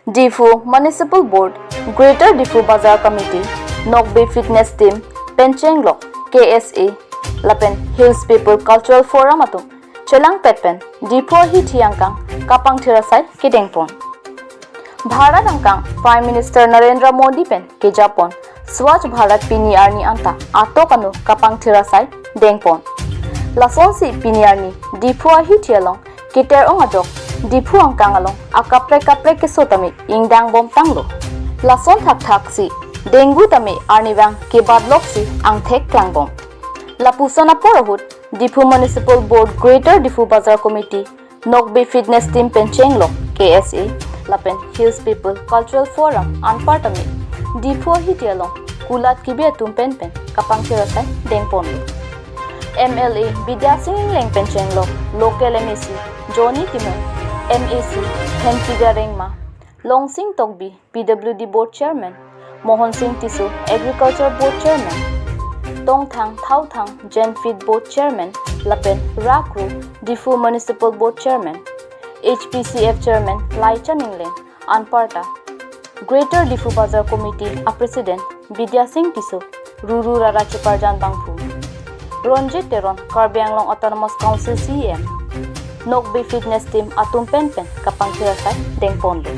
Diphu Municipal Board, Greater Diphu Bazar Committee, Nokbe Fitness Team Penchenglok, KSA lapen Hills People Cultural Forum atum Chelang Petpen Diphu hi thiangkang kapang thirasai kedengpon. Bharat angkang Prime Minister Narendra Modi pen ke Japon Swachh Bharat PNR ni anta atok anu kapang thirasai dengpon. Lasonsi PNR ni Diphu hi thialong kiter ong adok Diphu angkang along akapre kapre ke sotami ingdang bom tanglo. Lason thak thak si dengue tami arniwang ke badlok si angthek klangbom. Lapusana Porahut, Diphu Municipal Board, Greater Diphu Bazar Committee, Nokbe Fitness Team Penchenglok, KSA, Lapen Hills People Cultural Forum, Anpartami, Diphu Hitialong, Kulat Kibe Tum Pen Pen, Kapang Thirasai, Dengponlo. MLA Vidya Singh Leng Penchenglok, Local MEC, Johnny Timon, MEC, Hentiga Rengma, Longsing Tokbi, PWD Board Chairman, Mohan Singh Tisu, Agriculture Board Chairman, Tongthang Thauthang Genfit Board Chairman, Lapen Rakru Diphu Municipal Board Chairman, HPCF Chairman Laicha Ninglen, Anparta, Greater Diphu Bazar Committee a President Vidya Singh Tisu, Ruru Rara Chiparjan Bangphu, Ronjit Teron, Karbi Anglong Autonomous Council CM, Nokbe Fitness Team Atum Pen Pen Kapang Thirasai Dengponlo.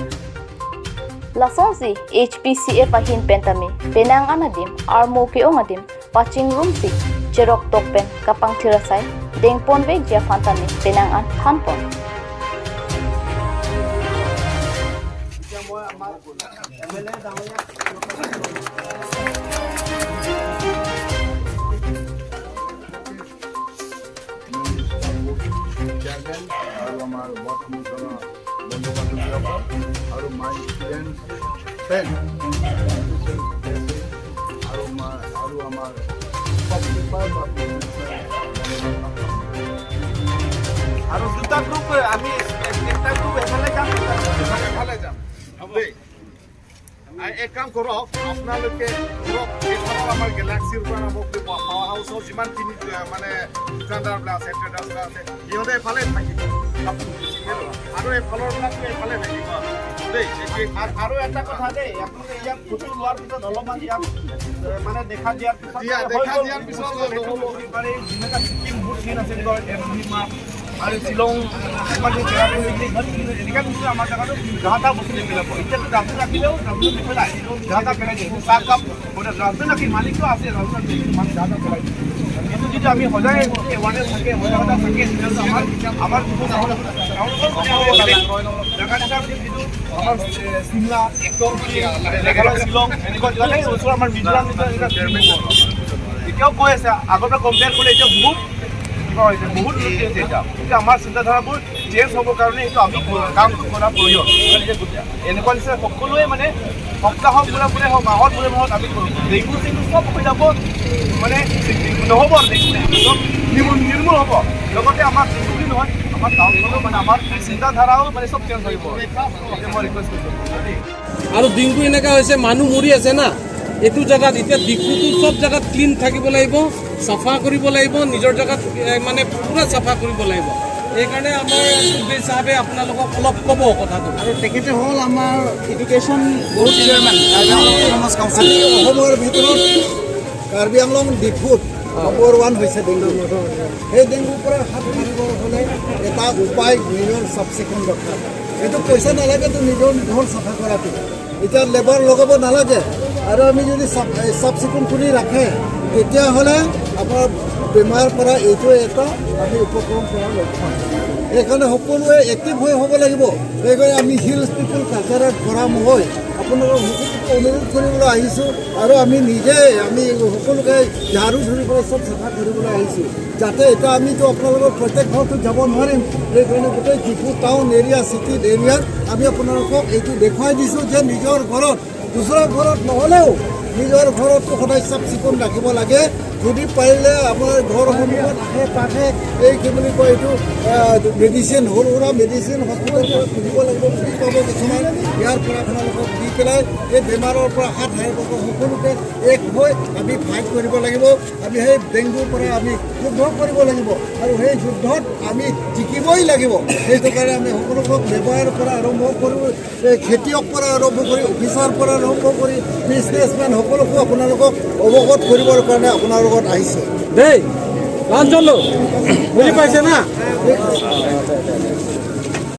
Lasonsi HPCF ahin pentami penang anadim armo ke ongadim paching room si cherok tok pen kapang thirasai dengpon vek jia fantami penang an thanpon. এতিয়া মই আমাৰ M L এ ডাঙৰীয়া। Chairman আৰু আমাৰ ward কমিছনৰ বন্ধু বান্ধৱীসকল আৰু মাই student friend আৰু আমাৰ শ্বপকিপাৰ বা বিজনেছমেন। আৰু দুটা গ্ৰুপ, আমি একটা গ্ৰুপ এফালে যাম, এটা গ্ৰুপ এফালে যাম দেই। আৰু এক কাম কৰক, আপোনালোকে ধৰক এইফালৰ আমাৰ গেলাক্সিৰ পৰা আৰম্ভ কৰি পাৱাৰ হাউচৰ যিমানখিনি মানে দোকানদাৰবিলাক আছে, ট্ৰেডাৰ্ছবিলাক আছে, সিহঁতে এইফালে থাকিব আৰু এইফালৰবিলাকো এইফালে থাকিব দেই। আৰু এটা কথা দেই, আপোনালোকে ইয়াত ফটো লোৱাৰ পিছত অলপমান ইয়াত মানে দেখা দিয়াৰ পিছত দেখা হৈ গ'ল। দিয়াৰ পিছত সেইটো নহ'ব। মানে যেনেকা ছিকিম বহুত ক্লিন আছে, এনেকুৱা এম জি মাৰ্গ আৰু শ্বিলং কিছুমান যে চেৰাপুঞ্জী, এনেকুৱা নিচিনা আমাৰ জেগাটো যাহা তাহা বস্তু নেপেলাব। এতিয়াতো ডাষ্টবিন ৰাখিলেও ডাষ্টবিন নেপেলায়, যাহা তাহা পেলাই দিয়ে। চাহ কাপ ডাষ্টবিন ৰাখি মালিকটো আছে, ডাষ্টবিন আছে, কিন্তু মানুহ যাহা তাহা পেলাই দিয়ে। কিন্তু যদি আমি সদায় এৱাৰনেছ থাকে, সজাগতা থাকে, তেতিয়াহ'লে আমাৰ যিটো তেওঁলোকৰ মানে বেলেগ জেগা নিচিনা, যিটো আমাৰ চিমলা, মেঘালয়, শ্বিলং এনেকুৱা জেগা, এই ওচৰৰ আমাৰ মিজোৰাম নিচিনা এনেকুৱা এতিয়াও কৈ আছে। আগৰ পৰা কম্পেয়াৰ কৰিলে এতিয়া বহুত কিবা হৈছে, বহুত উন্নতি হৈছে এতিয়া। কিন্তু আমাৰ চিন্তাধাৰাবোৰ চেঞ্জ হ'বৰ কাৰণে সেইটো আমি কামটো কৰা প্ৰয়োজন। এনেকুৱা নিচিনা সকলোৱে মানে সপ্তাহত মূৰে মূৰে হওক, মাহত মূৰে মাহত আমি কৰোঁ, ডেংগু চেংগু চব হৈ যাব, মানে নহ'ব, ডেংগু চব নিৰ্মূল হ'ব। লগতে আমাৰ ডেংগু বুলি নহয়, আমাৰ টাউনখনো মানে আমাৰ চিন্তাধাৰাও মানে চব চেঞ্জ হৈ যাব। এতিয়া মই ৰিকুৱেষ্ট কৰিছোঁ দেই। আৰু ডেংগু এনেকুৱা হৈছে, মানুহ মৰি আছে না এইটো জেগাত। এতিয়া ডিফুটো চব জেগাত ক্লিন থাকিব লাগিব, চাফা কৰিব লাগিব, নিজৰ জেগাত মানে পূৰা চাফা কৰিব লাগিব। সেইকাৰণে আমাৰ চুবীৰ চাহাবে আপোনালোকক অলপ ক'ব কথাটো। আৰু তেখেতে হ'ল আমাৰ education board chairman, autonomous council. অসমৰ ভিতৰত কাৰ্বি আংলং ডিফুত নম্বৰ ওৱান হৈছে ডেংগু। সেই ডেংগুৰ পৰা হাত সাৰিবৰ হ'লে এটা উপায় নিজৰ চাফ চিকুণ ৰখা। এইটো পইচা নালাগেতো নিজৰ ঘৰ চাফা কৰাটো, এতিয়া লেবাৰ লগাব নালাগে। আৰু আমি যদি চাফ চিকুণ কৰি ৰাখে, তেতিয়াহ'লে আপোনাৰ বেমাৰ পৰা এইটো এটা আমি উপক্ৰম কৰাৰ লক্ষণ। সেইকাৰণে সকলোৱে এক্টিভ হৈ হ'ব লাগিব। সেইকাৰণে আমি হিলছ পিপুল কালচাৰেল ফৰাম হৈ আপোনালোকক সকলোকে অনুৰোধ কৰিবলৈ আহিছোঁ আৰু আমি নিজে আমি সকলোকে ঝাৰু ধৰি পেলাই চব চাফা কৰিবলৈ আহিছোঁ, যাতে এতিয়া আমিতো আপোনালোকৰ প্ৰত্যেক ঘৰটোত যাব নোৱাৰিম। সেইকাৰণে গোটেই ডিফু টাউন এৰিয়া, চিটি এৰিয়াত আমি আপোনালোকক এইটো দেখুৱাই দিছোঁ যে নিজৰ ঘৰত, দুচৰা ঘৰত নহ'লেও নিজৰ ঘৰতো সদায় চাফ চিকুণ ৰাখিব লাগে। যদি পাৰিলে আপোনাৰ ঘৰ সন্মুখত আশে পাশে এই কি বুলি কয় এইটো মেডিচিন, সৰু সুৰা মেডিচিন হস্পিটেলৰ পৰা খুজিব লাগিব, ফ্ৰী পাব কিছুমান। ইয়াৰ পৰা আপোনালোকক দি পেলাই এই বেমাৰৰ পৰা হাত সাৰিব। সকলোকে এক হৈ আমি ফাইট কৰিব লাগিব। আমি সেই ডেংগুৰ পৰা আমি যুদ্ধ কৰিব লাগিব আৰু সেই যুদ্ধত আমি জিকিবই লাগিব। সেইটো কাৰণে আমি সকলোকক ব্যৱসায়ৰ পৰা আৰম্ভ কৰি, এই খেতিয়ক পৰা আৰম্ভ কৰি, অফিচাৰ পৰা আৰম্ভ কৰি, বিজনেছমেন সকলোকো আপোনালোকক অৱগত কৰিবৰ কাৰণে আপোনাৰ লগত আহিছোঁ। দেই, লাঞ্চলো বুজি পাইছে না?